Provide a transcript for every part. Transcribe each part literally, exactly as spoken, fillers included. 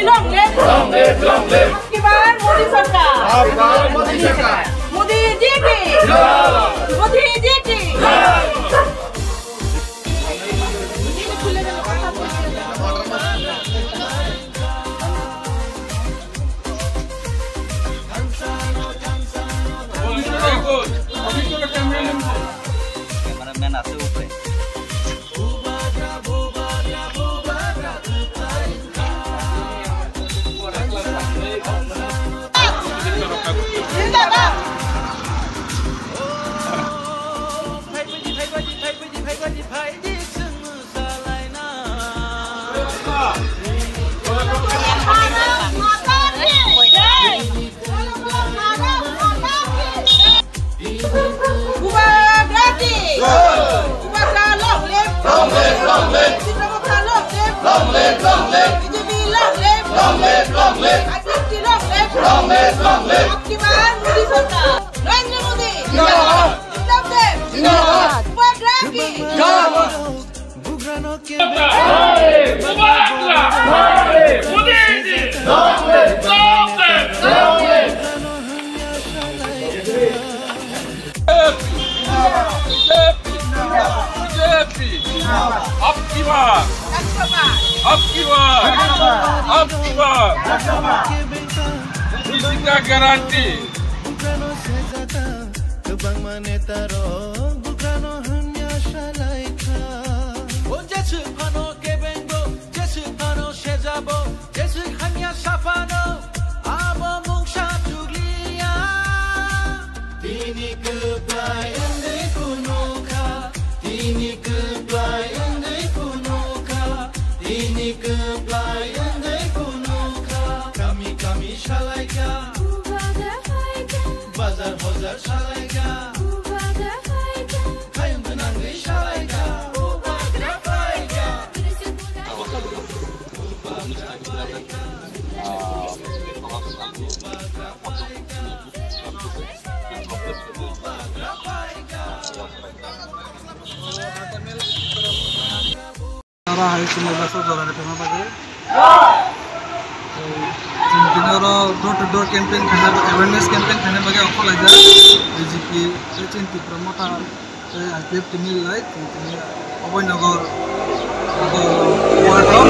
Long live! Long live! Long live! Ab ki baar Modi sarkar! Ab ki baar Modi sarkar! Modi ji ki! Jai! Modi ji ki! Jai! Cameraman ase upre. Bubagra ki! Bubagra long live! Long live, long live! Tipra Motha long live! Long live, long live! B J P long live! Long live, long live! I P F T long live! Long live, long live! Ab ki baar Modi sarkar! Narendra Modi! Zindabad! Bubagra ki! Zindabad! Ab ki baar! Ab ki baar! Ab ki baar! Isika guarantee! Kwbangma neta rok bukrano hamya salai kha. O jeswk phano kebengbo, jeswk phano sejabo, jeswk hamya saphano abo mungsa chugliya. Tini kwplai wngwi phunukha, tini kwplai wngwi phunukha, tini kwplai wngwi phunukha. Kami kami salaikha. Bazar hozar salaikha. Khayung gwnangwi salaikha. Aro hai chwng bai baksa jora rw phaima bagwi. Chwng tini oro door to door campaign khaina, awareness campaign khaina bagwi ongkhorlaijak B J P tei chini Tipra Motha tei I P F T milai chwng tini Abhoynagar ward o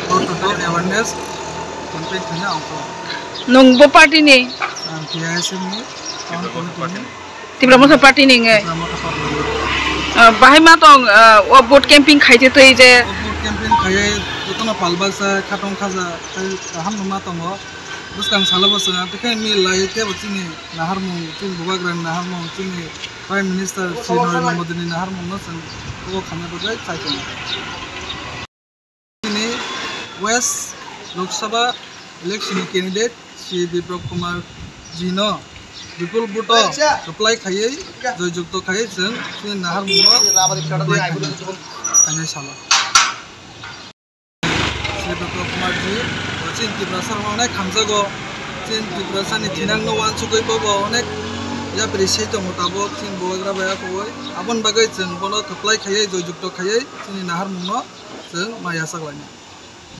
door to door awareness campaign khaina ongkhorlai. Nwng bo party ni? Ang T I S M ni town committee ni. Tipra Motha Party ni wngwi. Tipra Motha Party ni. Ah, bahai ma tong, ah, o vote camping khaite twi je. O vote camping khaiwi jotono pal baksa khatong khaja tei kaham no ma tongo. Bwskang salo bo chwng tei khe milai tei bo chini naharmung, chini bubagrani naharmung, chini Prime Minister Shri Narendra Modi ni naharmung no chwng o khamya bagwi chai tongo. Chini West Lok Sabha election ni candidate Shri Biplab Kumar ji no bipul vote o kwplai khaiwi joy jukto khaiwi chwng chini naharmung no kwplai khainai salo. Shri Biplab Kumar ji, chini Tiprasa rok no onek hamjago, chini Tiprasa ni thinang no uansugwi bobo onek yapri se tongo tabuk chini bubagra bai akhogwi, aboni bagwi chwng bono kwplai khaiwi joy jukto khaiwi chini naharmung no chwng ma yachak lainai.